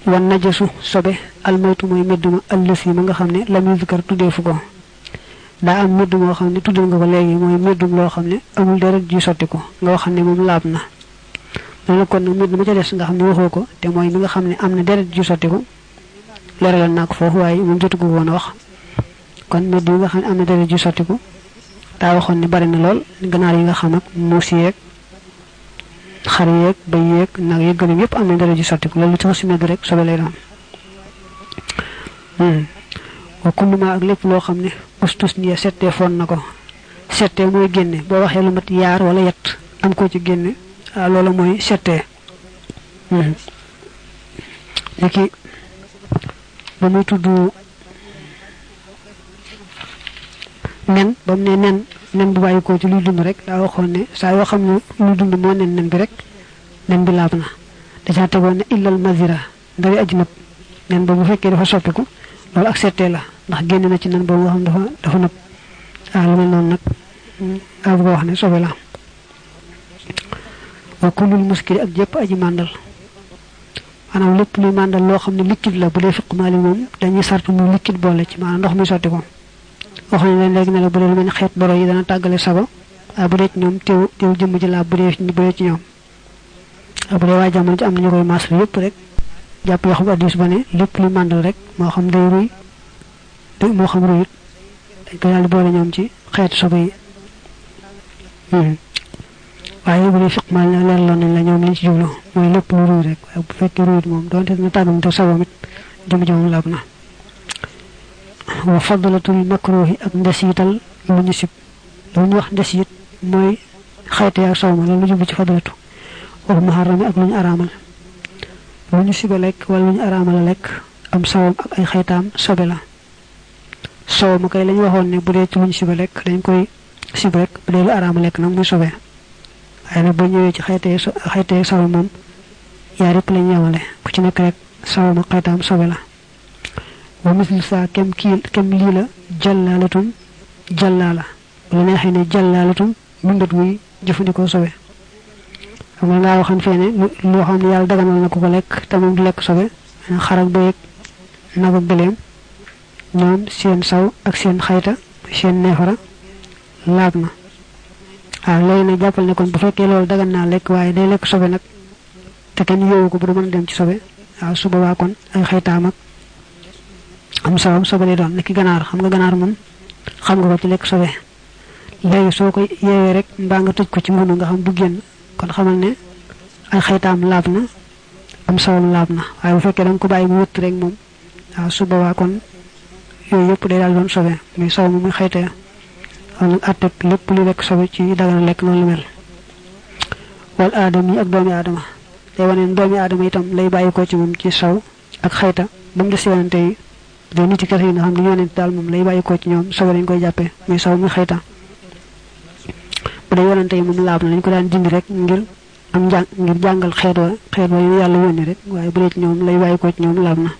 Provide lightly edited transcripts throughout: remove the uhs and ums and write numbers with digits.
wan najasu sobe al maytu moy medduma allasi ma nga xamne lam zikar tuddeefu ko da am meddu mo xamne tuddal nga ko legi moy meddum lo xamne amul deret ji sotti ko nga wax ne mom laab na dana kon meddu ma ca dess nga xamne waxoo ko te moy mi nga xamne am na deret ji sotti ko leral nak fofu way mom jotu ko wona wax kon meddu nga xamne am na deret ji sotti ko da waxon ni bari na lol ganaar yi nga xam ak musi yek xar yek bay yek nak yek gëna yépp am na deret ji sotti ko lolu tax ci meddu rek sobe lay doon wa kullu ma ak lepp lo xamne ustus ni sété fon nako sété moy génné bo waxé lu mat yaar wala yett am ko ci génné lolu moy sété niki ba muy tuddu nen bam ne nen bu bayiko ci luy dund rek da waxon ne sa yo xamne luy dund mo nen bi rek nen bi labna da ca tegon ne illal mazira dari ajnab nen bu fekke dafa soppiku lolu ak sété la ndax génn na ci nan bo nga xam dafa nap lu mel non nak bu wax ne sobe la wa kullu muskil ak jep aji mandal anam lepp luy mandal lo xamne liquide la bu dé fiq mali mom dañuy sartu mu liquide bolé ci manam ndox mi sotti ko waxoon leen léegi ne la bu dee lu mel ni xeet boro yi dana tàggale sago bu dee ci ñoom teew jëmm ji laa bu dee ci ñoom bu dee waa jamono ci am nañu koy maasal yépp rek jàpp yoo xam addis ba ne lépp lu màndal rek moo xam day ruy moo xam ruyit dañ ko yàlla boole ñoom ci xeetu sobe yi waaye bu dee fiq mal na leerloon nañ la ñoom liñ ci jublu mooy lépp lu ruy rek waaye bu fekkee ruyit moom doonte dina tàggam te sago it jëmm ji moom laab na wa fadlatul makruhi ak ndesital lu ñu sip lu ñu wax ndesit moy xayte ak sawma lu jublu ci fadlatu wa muharram ak lu ñu aramal lu ñu siba lek wala lu ñu aramal lek am sawam ak ay xaytam sobe la sawma kay lañ waxon ne bu dee ci lu ñu siba lek dañ koy sib rek bu dee lu aramal lek nak muy sobe ay na bu ñëwé ci xayte sawam mom yaari rek lañ yamale ku ci nek rek sawma xaytam sobe la wa mislu sa kem lila jallalatun jallala wala neexé ne jallalatun mundat muy jëfandikoo sobe xam nga waxan fene lo xam ne yàlla daganal na ko lekk te moom du lekk sobe xarak beek nag ak gëleem ñoom seen saw ak seen xayta seen neefara laab na léegi nag jàppal ne kon bu fekkee loolu dagan naa lekk waaye day lekk sobe nag te kenn yóowu ko bu du mën a dem ci sobe su boobaa kon ay xaytaam ak am sawam sobe lay doon niki ganaar xam nga ganaar moom xam nga ko ci lekk sobe léegi soo ko yeewee rek mbaa nga tëj ko ci ngunu nga xam du génn kon xamal ne ay xaytaam laab na am sawam laab na waaye bu fekkee danga ko bàyyi mu wëtt rek moom su boobaa kon yooyu yëpp day daal doon sobe muy saw mi muy xayta xam nag àttek lépp lu lekk sobe ci dagana lekk noonu lu mel wal aadam yi ak doomi aadama day wane doomi aadama itam lay bàyyi ko ci moom ci saw ak xayta ba mu des yonente yi de nit kese yi nga xam ne yonente daal moom lay bàyyi ko ci ñoom sobe lañ koy jàppee muy saw muy xayta bu dee yonente yi moom laab na lañ ko daan dindi rek ngir am ngir jàngal xeet wa yu yàlla yónni rek waaye bu dee ci ñoom lay bàyyi ko ci ñoom laab na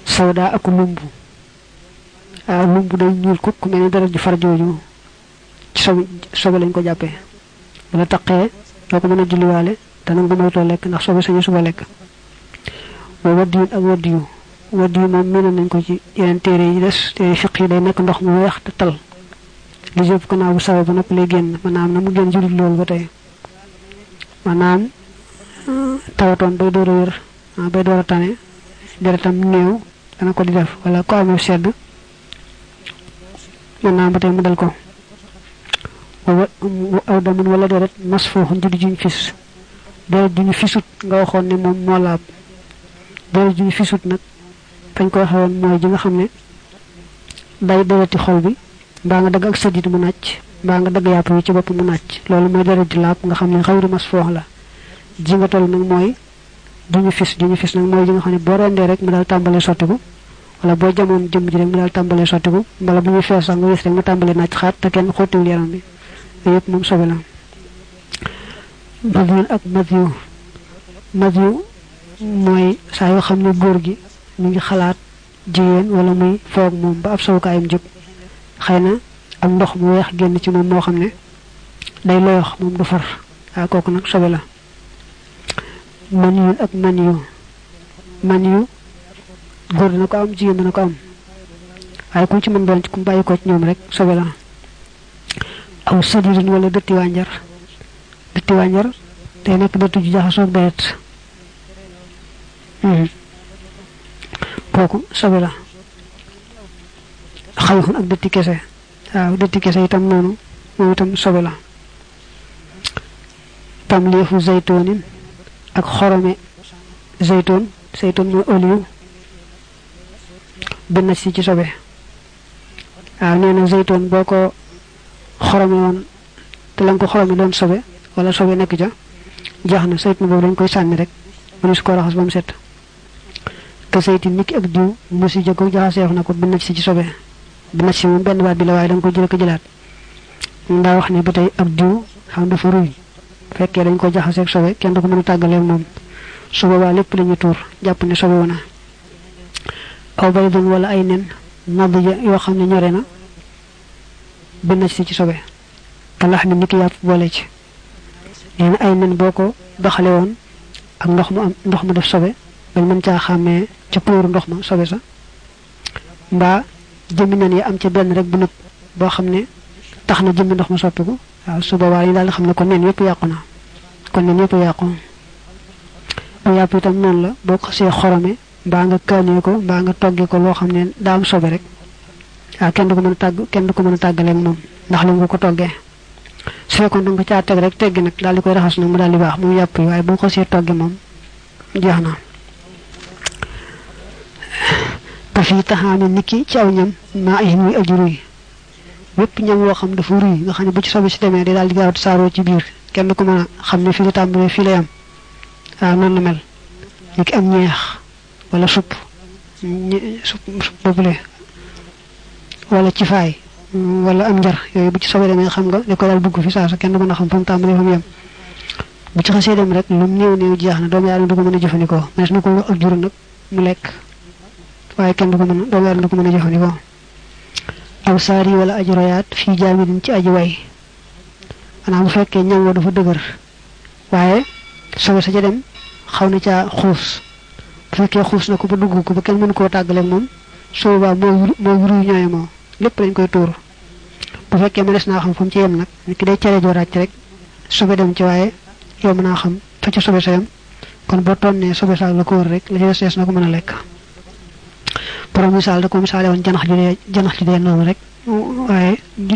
sawda ak lumbu lumbu day ñuul kukk mel ni dara ji far jooju ci sobe lañ ko jàppee wala taqee doo ko mën a julliwaale te nag nga moytoo lekk ndax sobe sañu suba lekk wa waddiyun ak waddiyu moom miinoon nañ ko ci yeneen téere yi des téere fiq yi day nekk ndox mu weex te tal li jëpp ko naa bu sawe ba nopp lay génn maanaam na mu génn julit loolu ba tey maanaam tawatoon bay door a wér bay door a tane deretam néew dana ko di def wala ko amee sedd maanaam ba tey mu dal ko aw damun wala deret mas fooxu njudi juñ fis deret juñu fisut nga waxoon ne moom moo laab deret juñu fisut nag fañ ko waxee woon mooy ji nga xam ne day dereti xol bi mbaa nga dagg ak sëddit mu nàcc mbaa nga dagg yàpp yi ci bopp mu nàcc loolu mooy deret di laab nga xam ne xawru mas foox la ji nga toll nag mooy duñu fis nag mooy ji nga xam ne boo rendee rek mu daal tàmbalee sottiku wala boo jamoon jëm ji rek mu daal tàmbalee sottiku mbala bu ñu fees sax nga gis rek mu tàmbalee nàcc xaat te kenn xottiwul yaram bi yëpp moom sobe la madiyun ak madiyu mooy saa yoo xam ne góor gi mu ngi xalaat jigéen wala muy foog moom ba ab sawukaayam jóg xëy na am ndox mu weex génn ci moom moo xam ne day loyox moom du far kooku nag sobe la maniyun ak man yu góor dina ko am jigéen dina ko am waaye ku ci mën doon ci ku bàyyi ko ci ñoom rek sobe la aw sadirin wala dëtti wànjar day nekk dëttu ju jaxasoog deret kooku sobe la xayxun ak dëtti kese waaw dëtti kese itam noonu moom itam sobe la tamliixu zaytoonin ak xorome zaytoon mooy oliw benn ci sobe waaw nee na zaytoon boo ko xorome woon te la nga ko xorome doon sobe wala sobe nekk ca jeex na zaytoon boobu dañ koy sànni rek mënu su ko raxas ba mu set te zayti niki ak diw musi jëkko jaxaseef na ko benn ci sobe benn ci moom benn baat bi la waaye da nga ko jël ko jëlaat ndaa wax ne ba tey ak diw xam dafa ruy fekkee dañ ko jaxaseeg sobe kenn du ko mën a tàggalee moom su boobaa lépp la ñu tuur jàpp ne sobe wana aw baydun wala ay nen nadd yoo xam ne ñore na benn ci sobe kalax mi niki yàpp boole ci nee na ay nen boo ko doxale woon ak ndox mu def sobe bañ mën caa xàmmee ca puuru ndox ma sobe sa mbaa jëmmi nen yi am ca benn rek bu nëb boo xam ne tax na jëmmi ndox ma soppiku waaw su boobaa yi daal di xam ne kon nen yëpp yàqu na kon nen yëpp yàqu aw yàpp itam noonu la boo ko xasee xorome mbaa nga kaanee ko mbaa nga toggee ko loo xam ne daa am sobe rek waaw kenn du ko mën a tàggaleeg moom ndax li nga ko toggee su fekkoon da nga ko caa teg rek teggi nag daal di koy raxas nag mu daal di baax mu yàpp yi waaye boo ko xasee toggee moom jeex na te fii taxaame niki ci aw ñam maa ay muy aju ruy wépp ñam woo xam dafa ruy nga xam ne bu ci sobe si demee day daal di gaaw saaroo ci biir kenn du ko mën a xam ne fii la tàmbalee fii lay am waaw noonu la mel niki am ñeex wala supp boobule wala ci faay wala am njar yooyu bu ci sobe demee xam nga li ko daal dugg fi saa sa kenn du mën a xam fa mu tàmbalee fa mu yem bu ci xasee dem rek lu néew jeex na doomu yàlla du ko mën a jëfandikoo mais na ko wax ak jur nag mu lekk waaye kenn du ko mën a doomu yàlla du ko mën a jëfandikoo aw saari wala aji royaat fii jaamidin ci aji way maanaam bu fekkee ñam wa dafa dëgër waaye sobe sa ca dem xaw na caa xuus bu fekkee xuus na ko ba dugg ko ba kenn mënu koo tàggaleeg moom su boobaa moo ruy ñooye moo lépp lañ koy tuur bu fekkee ma des naa xam fa mu ci yem nag nit ki day cere joo ràcc rek sobe dem ci waaye yow mën naa xam fa ca sobe sa yem kon boo tonnee sobe saag la ko wër rek la ci des na ko mën a lekk borom misaal da ko misaale woon janax ju dee noonu rek waaye du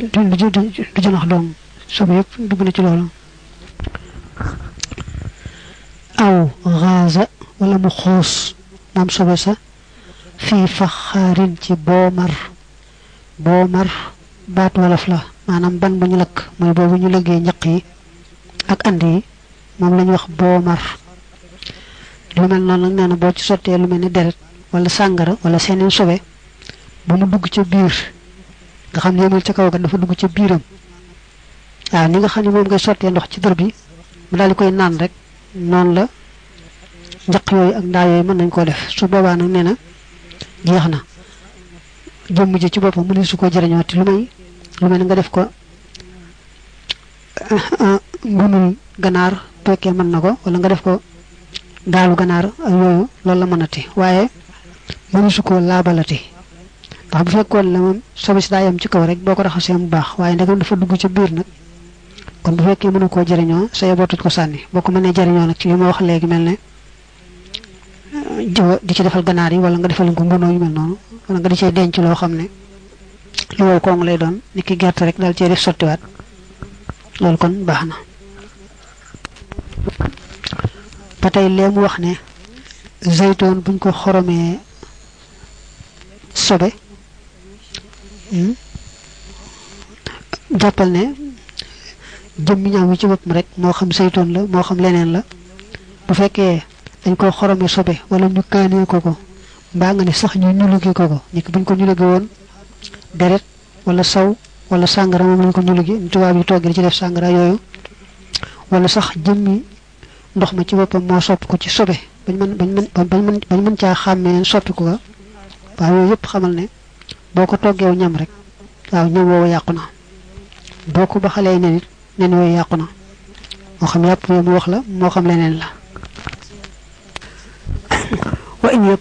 janax doom sobe yëpp dugg na ci loolu aw xaaza wala mu xuus moom sobe sa fii faxaarin ci boomar baat wolof la maanaam ban bu ñu lakk mooy boobu ñu lëggee ñaq yi ak and yi moom la ñu wax boomar lu mel noonu nag nee na boo ci sottee lu mel ni deret wala sàngara wala seeneen sobe ba mu dugg ca biir nga xam ne yemul ca kaw ga dafa dugg ca biiram waaw ni nga xam ne moom ngay sottee ndox ci dër bi mu daal di koy naan rek noonu la njaq yooyu ak ndaa yooyu mën nañ koo def su boobaa nag nee na jeex na jëmm ji ci boppam mu ne su ko jëriñoo te lu mel ni nga def ko ngunul ganaar fekkee mën na ko wala nga def ko daalu ganaar ak yooyu loolu la mënati waaye mënu su ko laabalati ndax bu fekkoon la moom sobe si daa yem ci kaw rek boo ko raxasee mu baax waaye ndegam dafa dugg ca biir nag kon bu fekkee mënu koo jëriñoo sa yebootut ko sànni boo ko mënee jëriñoo nag ci li ma wax léegi mel ne di ci defal ganaar yi wala nga defal ko mbonoo yu mel noonu wala nga di cee denc loo xam ne lu wow koŋ lay doon ni ki gerte rek daal cee def sottiwaat loolu kon baax na ba tey lee mu wax ne zaytoon buñ ko xoromee sobe jàppal ne jëmmi ñam wi ci boppam rek moo xam zaytoon la moo xam leneen la bu fekkee dañ ko xoromee sobe wala ñu kaanee ko mbaa nga ne sax ñu ñulugi ko ni ki buñ ko ñulugi woon deret wala saw wala sàngara moom lañ ko ñulugi tubaab yi toggee ci def sàngara yooyu wala sax jëmmi ndox ma ci boppam moo soppi ko ci sobe bañ mën caa xàmmee soppi ko waaw yooyu yëpp xamal ne boo ko toggeew ñam rek waaw ñam woowu yàqu na boo ko baxalee nen it nen yooyu yàqu na moo xam yàpp mu wax la moo xam leneen la wa in yakun